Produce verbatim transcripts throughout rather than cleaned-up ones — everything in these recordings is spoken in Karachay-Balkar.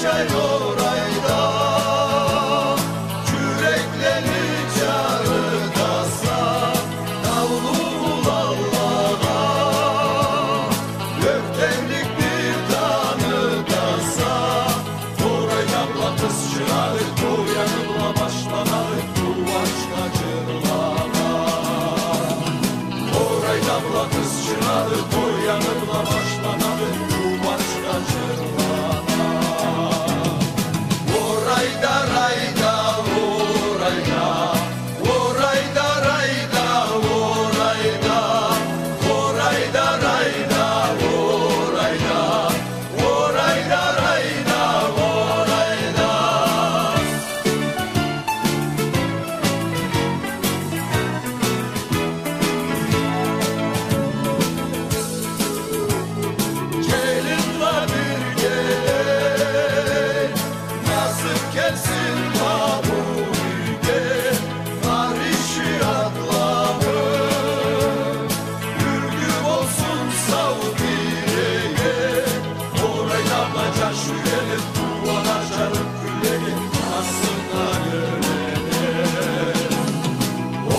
Чай орайда джюреклени джарытаса, таулу уланлагъа ёхтемликни танытаса. Орайда бла къыз чыгъады, той аны бла башланады, къууанчха джырлама. Орайда бла къыз чыгъады, той аны бла башланады, къууанчха джырлама. Орайда, райда, орайда, орайда, райда, орайда, орайда, райда, орайда, орайда, райда, орайда. Келин бла биргелей насыб келсин ма бу юйге, къарышы атлабы юлгю болсун сау биреге. Орайда бла джаш юйлениб, къууана джарыкъ кюллеге, асыкъ да ёлеме.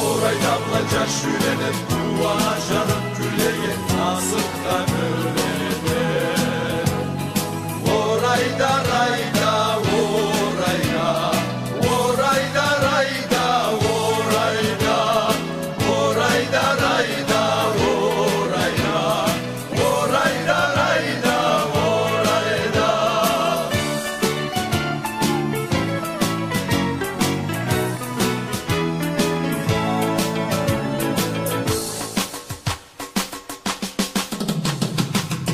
Орайда бла джаш юйлениб, къууана джарыкъ кюллеге, асыкъ да ёлеме. Орайда, райда, орайда, орайда, райда, орайда, орайда, райда, орайда, орайда, райда, орайда.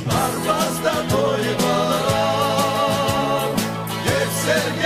Дарбазда той къылыргъа, кесерге